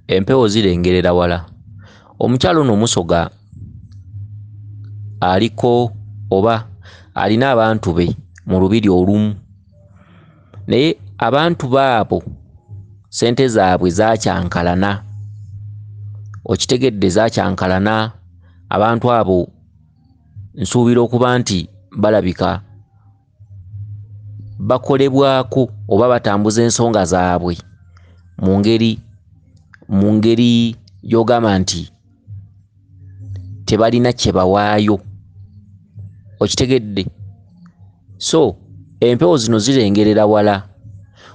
Empewo zirengerera wala. Omukyala ono Omusoga aliko oba alina abantu be mu lubiri olumu, naye abantu be abo ssente zaabwe zaakyankalana. Okitegedde zaakyankalana, abantu abo nsuubira okuba nti balabika bakolebwako oba batambuza ensonga zaabwe mu ngeri gy'ogamba nti tebalina kye bawaayo. Okitegedde? So empewo zino zirengerera wala.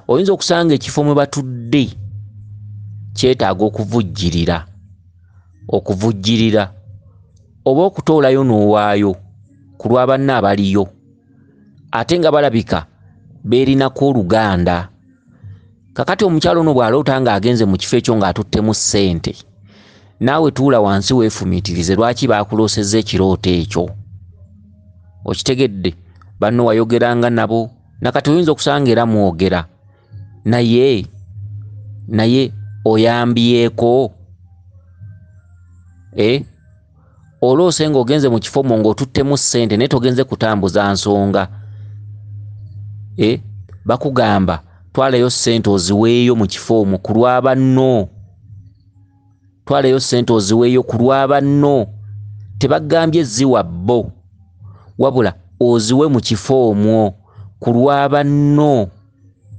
Oyinza okusanga ekifo mwe batudde kyetaaga okuvujjirira oba okutoolayo n'owaayo ku lwa banno abaliyo, ate nga balabika beerinako oluganda. Kakati omukyala ono bw'aloota ng'agenze mu kifo ekyo ng'atuttemu ssente, naawe tuula wansi weefumiitirize lwaki baakuloosezza ekirooto ekyo. Okitegedde? Banno wayogeranga nabo, nakati oyinza okusanga era mwogera, naye oyambyeko? Oloose ng'ogenze mu kifo omwo ng'otuttemu ssente naye togenze kutambuza nsonga. Bakugamba twalayo ssente oziweeyo mu kifo omwo ku lwa banno. Twalayo ssente oziweeyo ku lwa banno. Tebagambye ziwa bo, wabula oziwe mu kifo omwo ku lwa banno.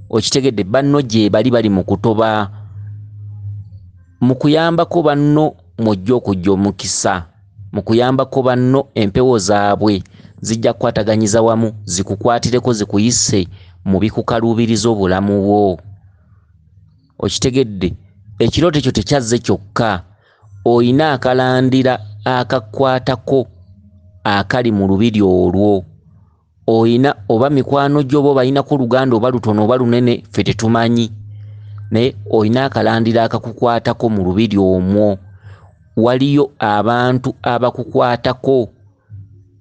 Okitegedde? Banno gye bali bali mu kutoba. Mu kuyambako banno mw'ojja okuggya omukisa. Mu kuyambako banno empewo zaabwe zijja kukwataganyiza wamu zikukwatireko zikuyise mu bikukaluubiriza obulamu bwo. Okitegedde? Ekirooto ekyo tekyazze kyokka. Oyina akalandira akakwatako akali mu lubiri olwo. Oyina oba mikwano gyo oba obayinako oluganda oba lutono oba lunene ffe tetumanyi, naye oyina akalandira akakukwatako mu lubiri omwo. Waliyo abantu abakukwatako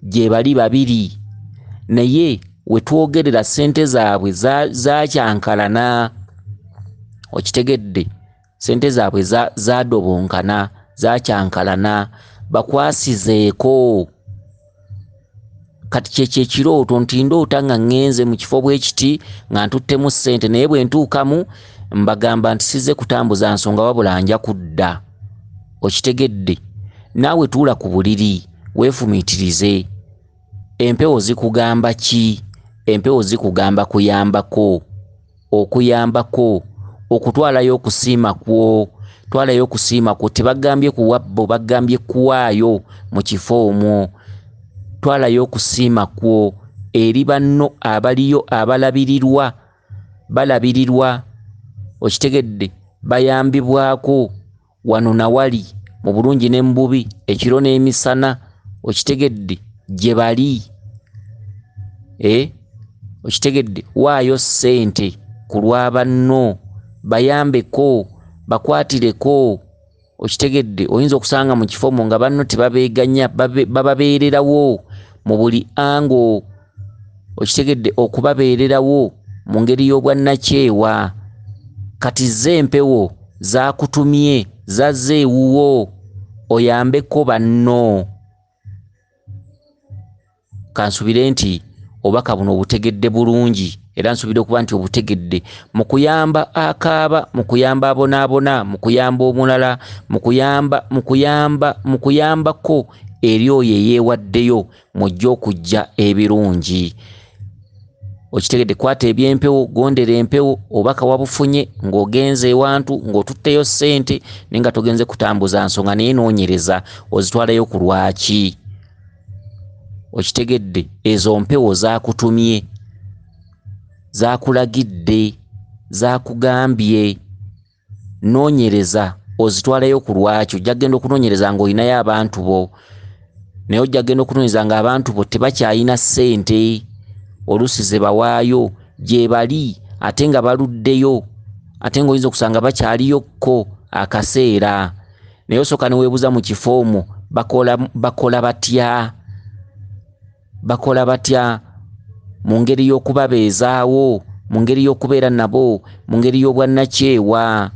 gye bali babiri, naye we twogerera ssente zaabwe zaakyankalana. Okitegedde? Ssente zaabwe zaadobonkana, zaakyankalana, bakwasizeeko. Kati kyekyo ekirooto nti ndoota nga ŋŋenze mu kifo bwe kiti nga ntuttemu ssente, naye bwe ntuukamu mbagamba nti sizze kutambuza nsonga wabula nja kudda. Okitegedde? Naawe tuula ku buliri weefumiitirize. Empewo zikugamba ki? Empewo zikugamba kuyambako, okuyambako, okutwalayo okusiima kwo. Twalayo okusiima kwo. Tebagambye kuwa bo, bagambye kuwaayo mu kifo omwo. Twalayo okusiima kwo eri banno abaliyo abalabirirwa, balabirirwa. Okitegedde? Bayambibwako wano na wali mu bulungi ne mu bubi, ekiro n'emisana. Okitegedde? Gye bali. Okitegedde? Waayo ssente ku lwa banno, bayambeko, bakwatireko. Okitegedde? Oyinza okusanga mu kifo omwo nga banno tebabeeganya, bababeererawo mu buli ango. Okitegedde? Okubabeererawo mu ngeri y'obwannakyewa. Kati zo empewo zaakutumye, zazze ewuwo oyambeko banno. Kansubire nti obubaka buno obutegedde bulungi, era nsuubira okuba nti obutegedde mu kuyamba akaaba, mu kuyamba abonaabona, mu kuyamba omulala, mu kuyamba mu kuyamba mu kuyambako eri oyo eyeewaddeyo mw'ojja okuggya ebirungi. Okitegedde? Kwata ebyempewo, gondera empewo, obubaka wabufunye ng'ogenze ewantu ng'otutteyo ssente naye nga togenze kutambuza nsonga, naye noonyereza ozitwalayo ku lwaki. Okitegedde? Ezo mpewo zaakutumye, zaakulagidde, zaakugambye. Noonyereza ozitwalayo ku lwaki. Ojja kugenda okunoonyereza ng'olinayo abantu bo, naye ojja kugenda okunoonyereza ng'abantu bo tebakyalina ssente oluusi ze bawaayo gye bali ate nga baluddeyo, ate ng'oyinza okusanga bakyaliyokko akaseera. Naye osooka ne weebuuza mu kifo omwo bakola batya? Bakola batya mu ngeri y'okubabeezaawo, mu ngeri y'okubeera nabo, mu ngeri y'obwannakyewa?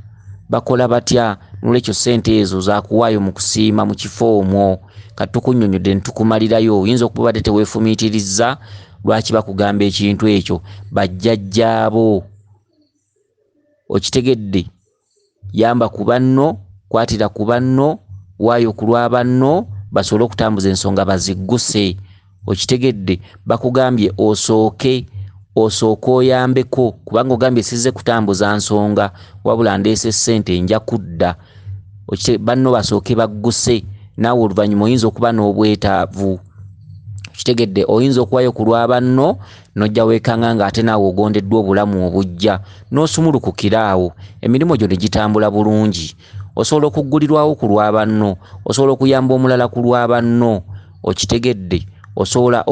Bakola batya? Nolwekyo ssente ezo zakuwaayo mu kusiima mu kifo omwo. Kati tukunnyonnyodde ne tukumalirayo. Oyinza okuba obadde teweefumiitirizza lwaki bakugamba ekintu ekyo. Bajjajjaabo okitegedde? Yamba ku banno, kwatira ku banno, waayo ku lwa banno basobole okutambuza ensonga bazigguse. Okitegedde? Bakugambye osooke osooke oyambeko kubanga ogambye sizze kutambuza nsonga wabula ndeese ssente nja kudda. Banno basooke bagguse naawe oluvannyuma oyinza okuba n'obwetaavu. Okitegedde? Oyinza okuwayo ku lwa banno n'ojja weekanga ng'ate naawe ogondeddwa obulamu obujja n'osumulukukira awo emirimu gyo ne gitambula bulungi. Osobola okuggulirwawo ku lwa banno, osobola okuyamba omulala ku lwa banno. Okitegedde? Osobola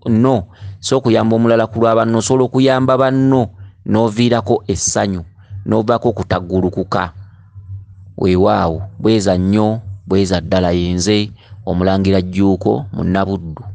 no si okuyamba omulala ku lwa banno, osobola okuyamba banno n'oviirako essanyu n'ovaako okutaggulukuka. Weewaawo bweza nnyo bweza ddala yenze Omulangira Jjuuko Munnabuddu.